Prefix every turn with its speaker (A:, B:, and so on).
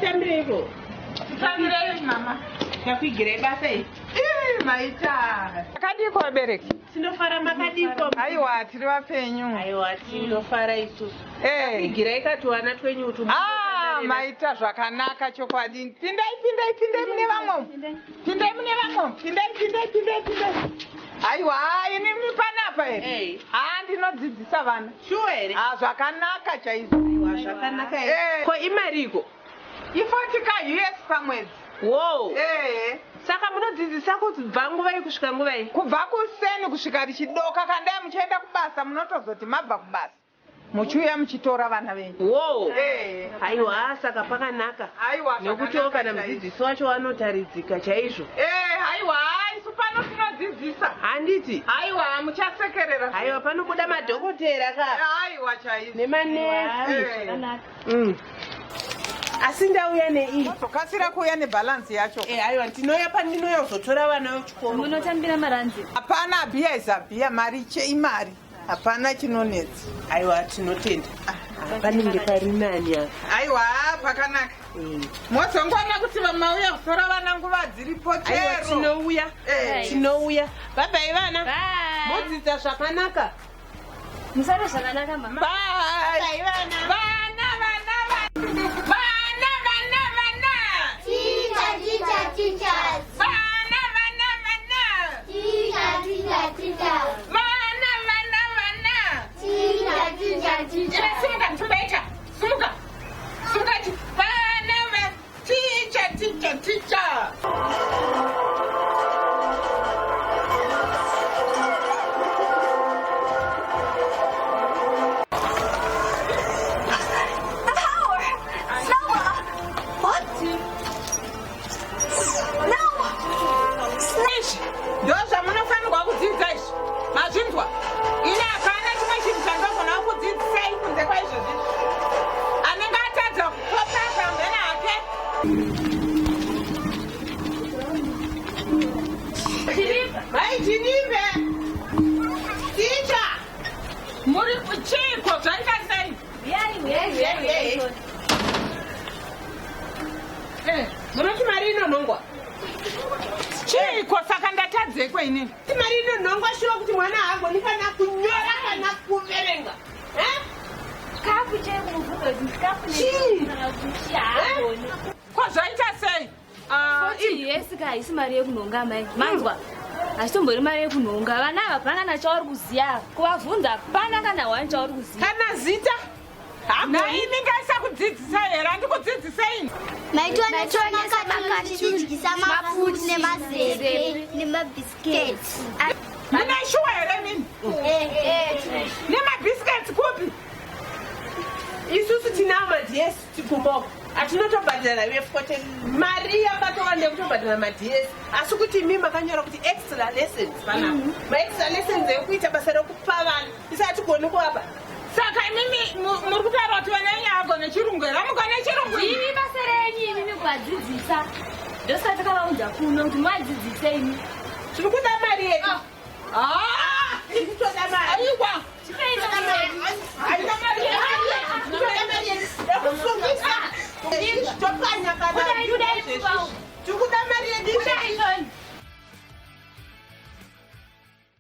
A: Titambireiko.
B: Titambirei mama.
A: Takuigirai basa iri.
B: Ii, maita. Makadiko vabereki?
A: Tinofara makadiko.
B: Aiwa, tiri vapenyu.
A: Aiwa, tinofara isusu.
B: Eh.
A: Takuigirai katuwana twenyu utu.
B: Ah, maita zvakanaka chokwadi. Pindai, pindai, pindai mune vamwe. Pindai mune vamwe. Pindai, pindai, pindai, pindai. Aiwa, ini panapa here?
A: Eh.
B: Ah, ndinodzidzisa vana.
A: Shuwa here?
B: Ah, zvakanaka chaizvo.
A: Aiwa, zvakanaka here.
B: Eh.
A: Ko imariko?
B: I40 ka US pamwedzi.
A: Wow.
B: Eh.
A: Saka munodzidzisa kubva nguvai kusvika nguvai?
B: Kubva kuseni kusvika richidoka kandai muchienda kubasa munotozoti mabva kubasa. Muchiuya muchitora vana venyu.
A: Wow.
B: Eh.
A: Aiwa, saka pakanaka.
B: Aiwa,
A: Nekutiwo
B: zvakanaka
A: kana
B: chaizvo.
A: mudzidzisi wacho anotaridzika chaizvo.
B: Eh, aiwa, isu pano tinodzidzisa.
A: Handiti?
B: Aiwa, muchasekerera.
A: Aiwa, panobuda madhokotera ka.
B: Aiwa chaizvo.
A: Nemanesi.
B: Eh.
A: Asi ndauya nei?
B: Tokasira kuuya nebhalansi yacho.
A: Eh, aiwa, ndinouya pandinouya kuzotora vana vechikoro.
C: Munotambira maranzi.
B: Hapana abhiya is abhiya, mari che imari. Hapana chinonetsa.
A: Aiwa, tinotenda. Ah, Panenge pari nani apa.
B: Aiwa, pakanaka. Mozongwana kuti vamauya kutora vana nguva dziripo
A: Aiwa,
B: chero.
A: tinouya.
B: Eh.
A: Tinouya. Bye-bye vana.
C: Bye.
A: Modzidza zvakanaka.
C: Musare zvakanaka mama.
B: Bye.
A: Bye vana.
B: Vana, vana, vana. Vana, vana, vana.
D: Teacher, teacher, teachers.
B: Vana, vana, vana.
D: Teacher, teacher, teachers.
B: Vana, vana, vana.
D: Teacher, teacher, teachers.
B: Simuka, tumbaita. Simuka. Simuka. Vana, vana. Teacher, teacher, teacher.
D: The power! Noah! What? No!
B: Izvi ndozvamunofanirwa kudzidza izvi. Mazvinzwa? Ini hapana chimwe chinhu chandogona kukudzidzisai kunze kwaizvozvi. Anenge atadza kukopa pamberi hake.
A: Mai Chinimbe.
B: Ticha! Muri chiiko zvaita sei?
C: Uyai, uyai, uyai, uyai.
B: Eh,
A: Munoti mari inonhongwa?
B: Chiiko saka ndatadzekwe inini?
A: Kuti mari inonhongwa shuwa kuti mwana haagoni kana kunyora kana kuverenga. Eh?
C: Chikafu chekumubvunza kuti chikafu
A: Chii?
C: kana kuti chii haagoni.
B: Ko zvaita sei? Ah,
C: 40 US ka haisi mari yekunhonga mai. Manzwa. Hazvitombori mari yekunhonga. Vana ava hapana kana chauri kuziya. Kuvabvunza hapana kana wani chauri kuziya.
A: Kana zita? Haagoni.
B: Naimi ngaisakudzidzisa here? Handikudzidzisei.
D: Maitionesa makatidyisa mafuti nemazepe nemabhisiketi.
B: Mune shuwa here mini? Nemabhisiketi kupi?
A: Isusu tinawo maDS tikumboko atinotobhadhara vefote mari yakatowanda yekutobhadhara maDS asi kuti imi makanyora kuti extra lessons panapa maextra lessons ekuita basa rekupa vana isu hatigoni kuvapa
B: Saka imimi muri kutaura kuti vana venyu havagone chirungu here? Hamugone chirungu imi?
C: Imi basa renyu imimi kuvadzidzisa. Ndosaka takavaunza kuno kuti muvadzidzise imi.
A: Tiri kuda mari yedu.
B: Ah!
A: Tiri kutoda mari.
B: Aiwa!
C: Tipei mari yedu.
A: Haina mari yedu. Tinoda mari yedu yekusungisa. Topwanya kana